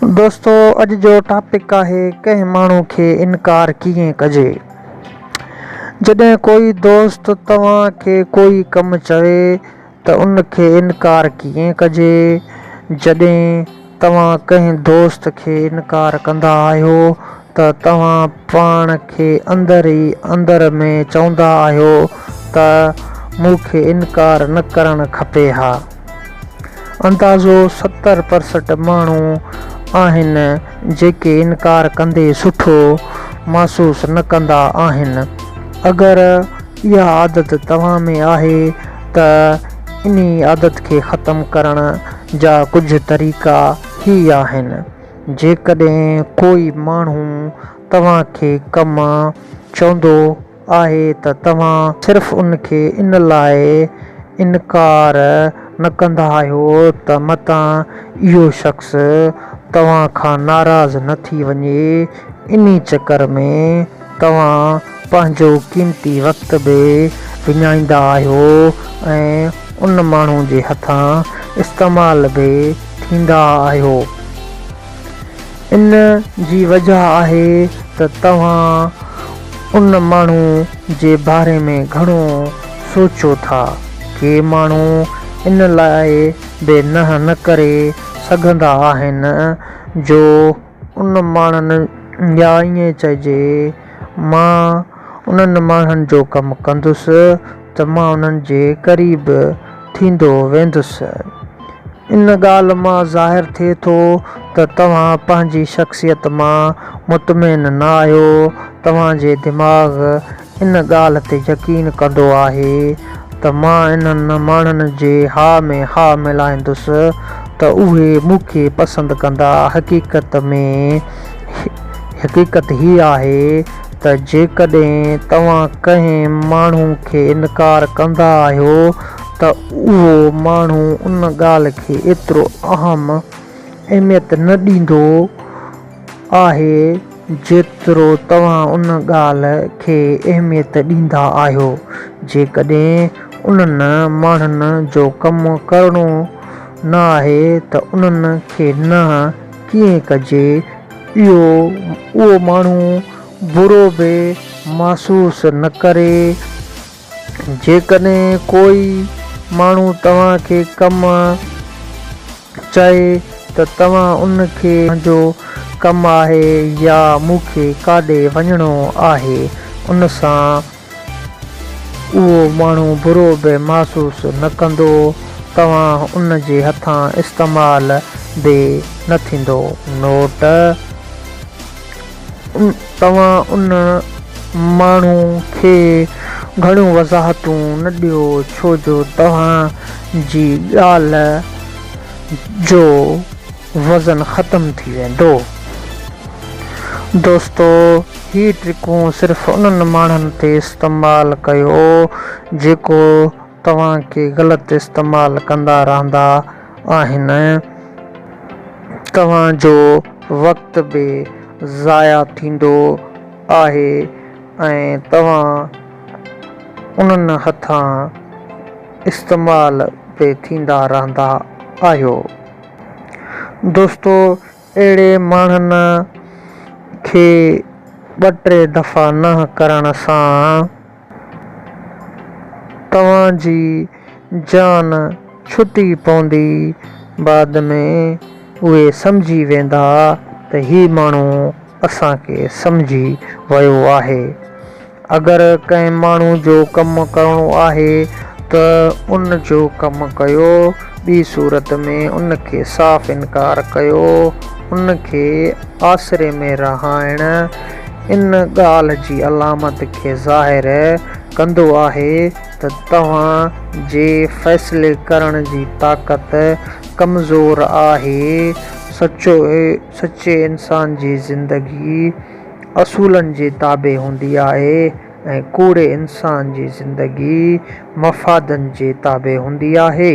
دوستو اڄ جو ٽاپڪ آهي ڪنهن ماڻهو کي انڪار ڪيئن ڪجي. جڏهن ڪوئي دوست توهان کي ڪوئي ڪم چوي ته ان کي انڪار ڪيئن ڪجي. جڏهن توهان ڪنهن دوست کي انڪار ڪندا آهيو ته توهان پاڻ کي اندر ئي اندر ۾ چوندا آهيو ته مون کي انڪار نه ڪرڻ کپي ها. اندازو 70 پرسنٽ ماڻهو آهن جيڪي انڪار ڪندي سٺو محسوس نه ڪندا آهن. اگر اها عادت توهان ۾ آهي ته انهي عادت کي ختم ڪرڻ جا ڪجهه طريقا هي آهن. جيڪڏهن ڪوئي ماڻهو توهان کي ڪم چوندو آهي ته توهان صرف ان کي ان لاء انڪار نه ڪندا آهيو ته متان اهو شخص توهان کان ناراض نه ٿي وڃي، انهي چڪر ۾ توهان پنهنجو قيمتي وقت به وڃائيندا آهيو ۽ ان ماڻهو جي هٿان استعمال به ٿيندا آهيو. ان جي وجهه آهي ته توهان ان ماڻهو جي باري ۾ گهڻو سوچو ٿا. ڪي ماڻهو ان لاء به نه نه ڪري سگهندا آهن جو ان ماڻهن يا ائين چئجي مان انهن ماڻهن جو ڪم ڪندس ته مان انهن جي قريب ٿيندو ويندس. ان ڳالهه مان ظاهر ٿئي ٿو ته توهان پنهنجي شخصيت مان مطمئن نه آهيو. توهان جي دماغ ان ڳالهه تي يقين ڪندو آهي ته مان انهن ماڻهن جي ها ۾ ها ملائيندس ته اهي مون کي پسند ڪندا. حقيقت ۾ حقيقت هيء آهي ته جيڪڏهن توهان ڪنهن ماڻهو کي انڪار ڪندا آهيو ته اهو ماڻهو ان ڳالهه کي ايترو اهم اهميت نه ڏيندو آهي جيترو توهان ان ڳالهه کي اهميت ڏيندا آهيو. جيڪڏهن انهن ماڻهن جو ڪم ڪرڻو نه آهي ته انهن کي نه ڪيئن ڪجي، اهو اهو ماڻهو برو به محسوس نه ڪري. جيڪڏهن ڪوئي ماڻهو توهان کي ڪم چئي ته توهان ان کي منهنجو ڪم آهي يا مون کي ڪاڏي وڃڻو آهي ان سان اهو ماڻهو برو به محسوس نه ڪندو، توهان ان جي هٿان استعمال به نه ٿيندو. نوٽ، توهان ان ماڻهو کي گهڻيون وضاحتون نه ڏيو ڇو جو توهان جي ڳالهه جو وزن ختم ٿي ويندو. دوستو! هي ٽرڪون صرف انهن ماڻهن تي استعمال ڪيو جيڪو توهان کي غلط استعمال ڪندا رهندا آهن. توهان جو وقت به ضايع ٿيندو آهي ۽ توهان انهن هٿان استعمال به ٿيندا رهندا آهيو. دوستو اهڙي ماڻهن کي ٻه ٽي دفعا نه ڪرڻ سان توهان جي جان ڇٽي پوندي، بعد ۾ اهي سمجهي ويندا ته هي ماڻهو اسان کي سمجهي ويو آهي. اگر ڪنهن ماڻهو جو ڪم ڪرڻو آهي ته ان جو ڪم ڪيو، ٻي صورت ۾ ان کي صاف انڪار ڪيو، ان کي آسري ۾ رهائڻ ان ڳالهه جي علامت کي ظاهر ڪندو آهي ته توهان جي فيصلي ڪرڻ جي طاقت ڪمزور آهي، سچي انسان جي زندگي اصولن جي تابع هوندي آهي ۽ ڪوڙي انسان جي زندگي مفادن جي تابع هوندي آهي.